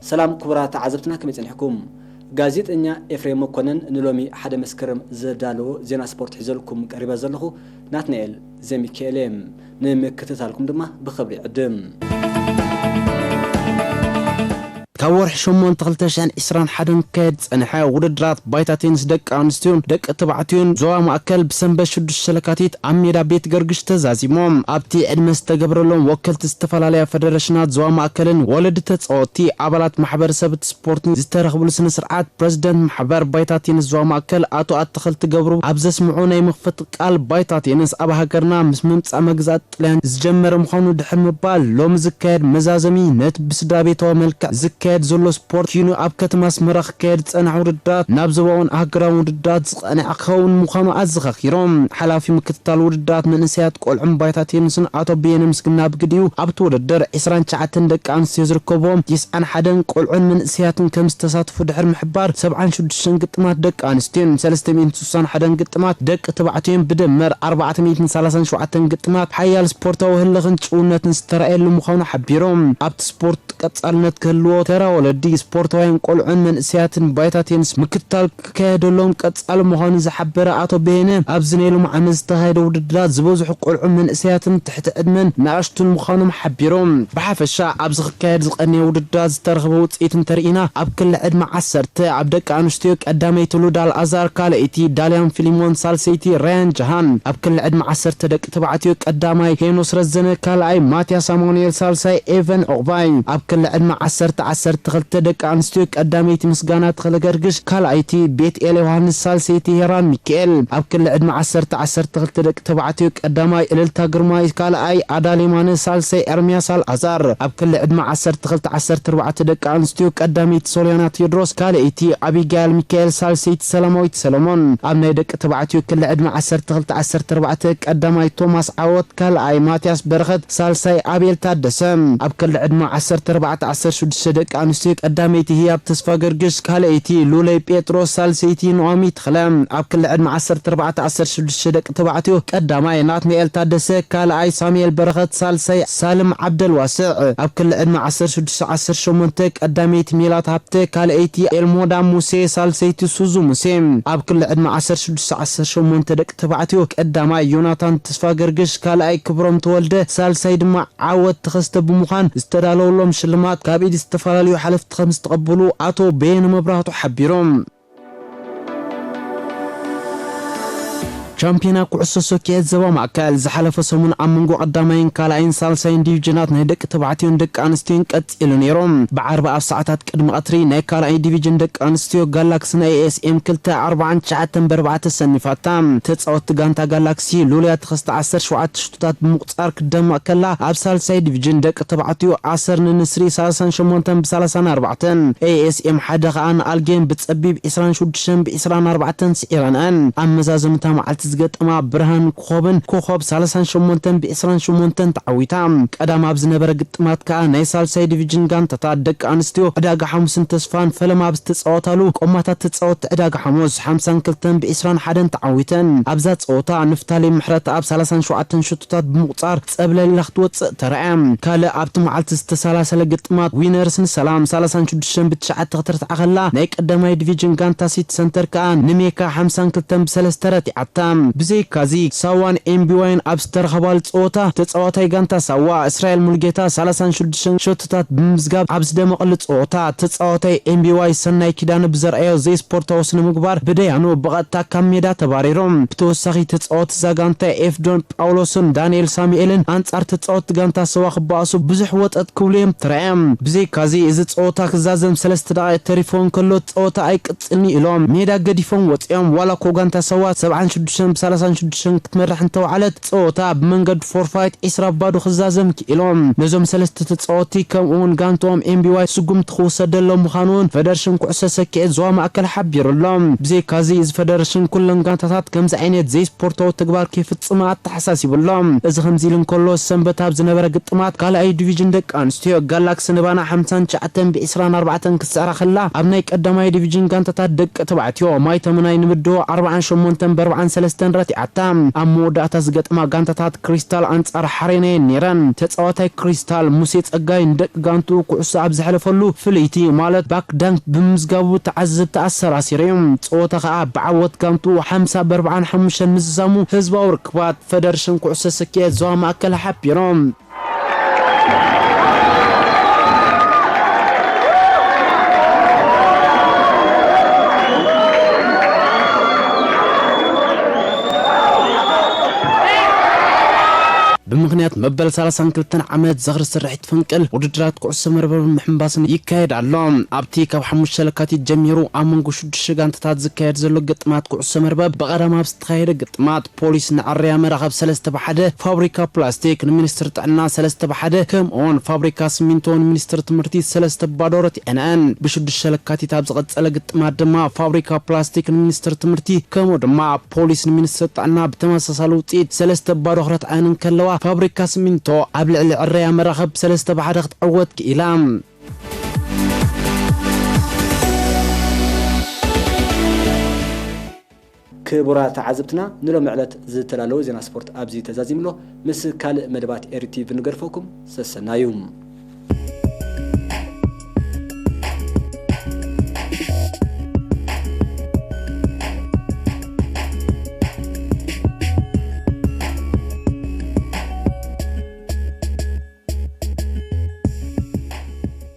ሰላም ክቡራት ተዓዘብትና፣ ከመይ ጸኒሕኩም? ጋዜጠኛ ኤፍሬም መኮነን ንሎሚ ሓደ መስከረም ዘዳለዎ ዜና ስፖርት ሒዘልኩም ቀሪበ ዘለኹ ናትናኤል ዘሚካኤል እየ። ንምክትታልኩም ድማ ብኽብሪ ይዕድም። ካብ ወርሒ ሸሞንተ ክልተ ሽሕን ዕስራን ሓደን ክካየድ ዝጸንሐ ውድድራት ባይታ ቴኒስ ደቂ ኣንስትዮን ደቂ ተባዕትዮን ዞባ ማእከል ብሰንበት ሽዱሽተ ለካቲት ኣብ ሜዳ ቤት ገርግሽ ተዛዚሞም። ኣብቲ ዕድመ ዝተገብረሎም ወከልቲ ዝተፈላለያ ፈደረሽናት ዞባ ማእከልን ወለዲ ተጻወትቲ ኣባላት ማሕበረሰብ ስፖርትን ዝተረኽብሉ ስነ ስርዓት ፕረዚደንት ማሕበር ባይታ ቴኒስ ዞባ ማእከል ኣቶ ኣተኸልቲ ገብሩ ኣብ ዘስምዑ ናይ መኽፈቲ ቃል፣ ባይታ ቴኒስ ኣብ ሃገርና ምስ ምምጻእ መግዛእቲ ጥልያን ዝጀመረ ምዃኑ ድሕሪ ምባል፣ ሎሚ ዝካየድ መዛዘሚ ነቲ ብስድራ ቤታዊ መልክዕ ዝካየድ ዘሎ ስፖርት ኪኑ ኣብ ከተማ ኣስመራ ክካየድ ዝጸንሐ ውድድራት ናብ ዞባውን ሃገራውን ውድድራት ዝቐንዐ ክኸውን ምዃኑ ኣዘኻኺሮም። ሓላፊ ምክትታል ውድድራት መንእሰያት ቆልዑን ባይታ ቴኒስን ኣቶ በየነ ምስግና ብግዲኡ፣ ኣብቲ ውድድር ዕስራን ትሽዓተን ደቂ ኣንስትዮ ዝርከብዎም፣ ተስዓን ሓደን ቆልዑን መንእሰያትን ከም ዝተሳተፉ ድሕሪ ምሕባር፣ ሰብዓን ሽዱሽተን ግጥማት ደቂ ኣንስትዮን ሰለስተ ሚእትን ስሳን ሓደን ግጥማት ደቂ ተባዕትዮን ብድምር ኣርባዕተ ሚእትን ሰላሳን ሸውዓተን ግጥማት ሓያል ስፖርታዊ ህልኽን ጭውነትን ዝተራእየሉ ምዃኑ ሓቢሮም። ኣብቲ ስፖርት ቀጻልነት ክህልዎ፣ ተራ ወለዲ፣ ስፖርታውያን ቆልዑን መንእሰያትን ባይታ ቴኒስ ምክትታል ክካየደሎም ቀጻሊ ምዃኑ ዝሓበረ ኣቶ በየነ፣ ኣብዚ ናይ ሎሚ ዓመት ዝተኻየደ ውድድራት ዝበዝሑ ቆልዑን መንእሰያትን ትሕቲ ዕድመን ንኣሽቱን ምዃኖም ሓቢሮም። ብሓፈሻ ኣብዚ ክካየድ ዝቐነየ ውድድራት ዝተረኽበ ውጽኢት እንተርኢና፣ ኣብ ክሊ ዕድመ ዓሰርተ ኣብ ደቂ ኣንስትዮ ቀዳመይቲ ሉዳ ኣልኣዛር፣ ካልኣይቲ ዳልያን ፊሊሞን፣ ሳልሰይቲ ራያን ጀሃን፣ ኣብ ክሊ ዕድመ ዓሰርተ ደቂ ተባዕትዮ ቀዳማይ ሄኖስ ረዘነ፣ ካልኣይ ማትያስ ኣማኑኤል፣ ሳልሳይ ኤቨን ዑቕባይ። ኣብ ክሊ ዕድመ ዓሰርተ ዓሰርተ ክልተ ደቂ ኣንስትዮ ቀዳመይቲ ምስጋና ተኽለገርግሽ፣ ካልኣይቲ ቤትኤል ዮሃንስ፣ ሳልሰይቲ ሄራን ሚካኤል። ኣብ ክሊ ዕድመ ዓሰርተ ዓሰርተ ክልተ ደቂ ተባዕትዮ ቀዳማይ እልልታ ግርማይ፣ ካልኣይ ኣዳል የማነ፣ ሳልሳይ ኤርምያስ ኣልኣዛር። ኣብ ክሊ ዕድመ ዓሰርተ ክልተ ዓሰርተ ኣርባዕተ ደቂ ኣንስትዮ ቀዳመይቲ ሶልያና ቴዎድሮስ፣ ካልኣይቲ ኣቢጋይል ሚካኤል፣ ሳልሰይቲ ሰላማዊት ሰለሞን። ኣብ ናይ ደቂ ተባዕትዮ ክሊ ዕድመ ዓሰርተ ክልተ ዓሰርተ ኣርባዕተ ቀዳማይ ቶማስ ዓወት፣ ካልኣይ ማትያስ በረኸት፣ ሳልሳይ ኣቤል ታደሰ። ኣብ ክሊ ዕድመ ዓሰርተ ኣርባዕተ ዓሰርተ ሽዱሽተ ደቂ ኣንስትዮ ቀዳመይቲ ህያብ ተስፋ ገርግሽ፣ ካልኣይቲ ሉለይ ጴጥሮስ፣ ሳልሰይቲ ኖኣሚ ተኽለ። ኣብ ክሊ ዕድመ ዓሰርተ ኣርባዕተ ዓሰርተ ሽዱሽተ ደቂ ተባዕትዮ ቀዳማይ ናትናኤል ታደሰ፣ ካልኣይ ሳሙኤል በረኸት፣ ሳልሳይ ሳልም ዓብደልዋስዕ። ኣብ ክሊ ዕድመ ዓሰርተ ሽዱሽተ ዓሰርተ ሸሞንተ ቀዳመይቲ ሜላት ሃብተ፣ ካልኣይቲ ኤልሞዳ ሙሴ፣ ሳልሰይቲ ሱዙ ሙሴ። ኣብ ክሊ ዕድመ ዓሰርተ ሽዱሽተ ዓሰርተ ሸሞንተ ደቂ ተባዕትዮ ቀዳማይ ዮናታን ተስፋ ገርግሽ፣ ካልኣይ ክብሮም ተወልደ፣ ሳልሳይ ድማ ዓወት ተኸስተ ብምዃን ዝተዳለወሎም ሽልማት ካብ ኢድ ዝተፈላለዩ ሓለፍቲ ከም ዝተቐበሉ ኣቶ በየነ መብራህቱ ሓቢሮም። ቻምፒዮና ኩዕሶ ሰኪዔት ዞባ ማእከል ዝሓለፈ ሰሙን ኣብ መንጎ ቀዳማይን ካልኣይን ሳልሳይን ዲቪዥናት ናይ ደቂ ተባዕትዮን ደቂ ኣንስትዮን ቀጺሉ ነይሩ። ብዓርቢ ኣብ ሰዓታት ቅድሚ ቀትሪ ናይ ካልኣይ ዲቪዥን ደቂ ኣንስትዮ ጋላክሲ ንኤኤስኤም ክልተ ኣርባዓን ትሽዓተን ብኣርባዕተ ኣሸኒፋታ። ተጻወትቲ ጋንታ ጋላክሲ ሉልያ ተኸስተ ዓሰርተ ሸውዓተ ሽቶታት ብምቁጻር ክትደምቕ ከላ፣ ኣብ ሳልሳይ ዲቪዥን ደቂ ተባዕትዮ ኣሰር ንንስሪ ሰላሳን ሸሞንተን ብሰላሳን ኣርባዕተን፣ ኤኤስኤም ሓደ ከኣ ንኣልጌን ብጸቢብ ዕስራን ሽዱሽተን ብዕስራን ኣርባዕተን ስዒረንኣን። ኣብ መዛዘምታ መዓልቲ ዝገጠማ ብርሃን ኮኾብን ኮኾብ ሰላሳን ሸሞንተን ብዕስራን ሸሞንተን ተዓዊታ። ቀዳም ኣብ ዝነበረ ግጥማት ከኣ ናይ ሳልሳይ ዲቪዥን ጋንታታት ደቂ ኣንስትዮ ዕዳጋ ሓሙስን ተስፋን ፈለማ ኣብ ዝተጻወታሉ፣ ቆማታት ተጻወትቲ ዕዳጋ ሓሙስ ሓምሳን ክልተን ብዕስራን ሓደን ተዓዊተን። ኣብዛ ጸወታ ንፍታሌም ምሕረተኣብ ሰላሳን ሸውዓተን ሽቶታት ብምቑጻር ጸብለል ኢላ ክትወጽእ ተራእያ። ካልእ ኣብቲ መዓልቲ ዝተሰላሰለ ግጥማት ዊነርስ ንሰላም ሰላሳን ሽዱሽተን ብትሽዓተ ክትርትዓ ከላ፣ ናይ ቀዳማይ ዲቪዥን ጋንታ ሲቲ ሰንተር ከኣ ንሜካ ሓምሳን ክልተን ብሰለስተ ረቲዓታ። ብዘይካዚ ሳዋን ኤምቢዋይን ኣብ ዝተረኸባሉ ጸወታ፣ ተጻዋታይ ጋንታ ሳዋ እስራኤል ሙሉጌታ ሰላሳን ሽዱሽተን ሸቶታት ብምምዝጋብ ኣብ ዝደመቐሉ ጸወታ፣ ተጻዋታይ ኤምቢዋይ ሰናይ ኪዳነ ብዘርኣዮ ዘይስፖርታዊ ስነ ምግባር ብደያኑ ብቐጥታ ካብ ሜዳ ተባሪሩ። ብተወሳኺ ተጻወቲ እዛ ጋንታ ኤፍዶን ጳውሎስን ዳንኤል ሳሙኤልን ኣንጻር ተጻወቲ ጋንታ ሰዋ ክበኣሱ ብዙሕ ወጠጥ ክብሉ እዮም ተራእዮም። ብዘይካዚ እዚ ጸወታ ክዛዘም ሰለስተ ደቓይቕ ተሪፎ እንከሎ ጸወታ ኣይቅጽልን'ዩ ኢሎም ሜዳ ገዲፎም ወጺኦም። ዋላ እኮ ጋንታ ሰዋ ሰብዓን ሽዱሽተን ብሰላሳን ሽዱሽተን ክትመርሕ እንተወዓለት ጸወታ ብመንገዲ ፎርፋይት ዕስራ ባዶ ክዛዘም ክኢሎም። ነዞም ሰለስተ ተጻወቲ ከምኡ'ውን ጋንትኦም ኤምቢዋይ ስጉምቲ ክውሰደሎም ምዃኑ'ውን ፈደረሽን ኩዕሶ ሰኪዔት ዞባ ማእከል ሓቢሩ'ሎ። ብዘይካዚ እዚ ፈደረሽን ኩለን ጋንታታት ከምዚ ዓይነት ዘይስፖርታዊ ተግባር ከይፍጽማ ኣተሓሳሲቡ'ሎ። እዚ ከምዚ ኢሉ እንከሎ፣ ሰንበት ኣብ ዝነበረ ግጥማት ካልኣይ ዲቪዥን ደቂ ኣንስትዮ ጋላክሲ ንባና ሓምሳን ትሽዓተን ብዕስራን ኣርባዕተን ክትስዕራ ከላ፣ ኣብ ናይ ቀዳማይ ዲቪዥን ጋንታታት ደቂ ተባዕትዮ ማይ ተመናይ ንምድዎ ኣርባዓን ሸሞንተን ብኣርባዓን ሰለስተን ተን ረቲዓታ። ኣብ መወዳእታ ዝገጥማ ጋንታታት ክሪስታል ኣንጻር ሓሬናየን ነይረን። ተጻዋታይ ክሪስታል ሙሴ ጸጋይ ንደቂ ጋንቱ ኩዕሶ ኣብ ዘሕለፈሉ ፍልይቲ ማለት ባክዳንክ ብምምዝጋቡ ተዓዘብቲ ኣሰራሲሩ እዩ። ጸወታ ከኣ ብዓወት ጋንቱ ሓምሳ ብ ኣርብዓን ሓሙሽተን ምዝዛሙ ህዝባዊ ርክባት ፈደረሽን ኩዕሶ ስኪዔት ዞባ ማእከል ሓቢሮም። ብምኽንያት መበል ሰላሳን ክልተን ዓመት ዝኽሪ ስርሒት ፍንቅል ውድድራት ኩዕሶ መርበብን ምሕንባስን ይካየድ ኣሎ። ኣብቲ ካብ ሓሙሽተ ለካቲት ጀሚሩ ኣብ መንጎ ሽዱሽተ ጋንታታት ዝካየድ ዘሎ ግጥማት ኩዕሶ መርበብ ብቐዳም ኣብ ዝተኻየደ ግጥማት ፖሊስ ንዕርያ መራኸብ ሰለስተ ብ ሓደ፣ ፋብሪካ ፕላስቲክ ንሚኒስትሪ ጥዕና ሰለስተ ብ ሓደ፣ ከምኡውን ፋብሪካ ሲሚንቶ ንሚኒስትሪ ትምህርቲ ሰለስተ ብ ባዶ ረቲዐንኣን። ብሽዱሽተ ለካቲት ኣብ ዝቐጸለ ግጥማት ድማ ፋብሪካ ፕላስቲክ ንሚኒስትሪ ትምህርቲ ከምኡ ድማ ፖሊስ ንሚኒስትሪ ጥዕና ብተመሳሳሊ ውጽኢት ሰለስተ ብ ባዶ ክረትዓን እንከለዋ፣ ፋብሪካ ሲሚንቶ ኣብ ልዕሊ ዕረያ መራኸብ ሰለስተ ብ ሓደ ክትዕወት ክኢላ። ክቡራት ተዓዘብትና፣ ንሎሚ ዕለት ዝተዳለወ ዜና ስፖርት ኣብዚ ተዛዚምሎ። ምስ ካልእ መደባት ኤሪ ቲቪ ንገድፈኩም። ሰሰናዩ።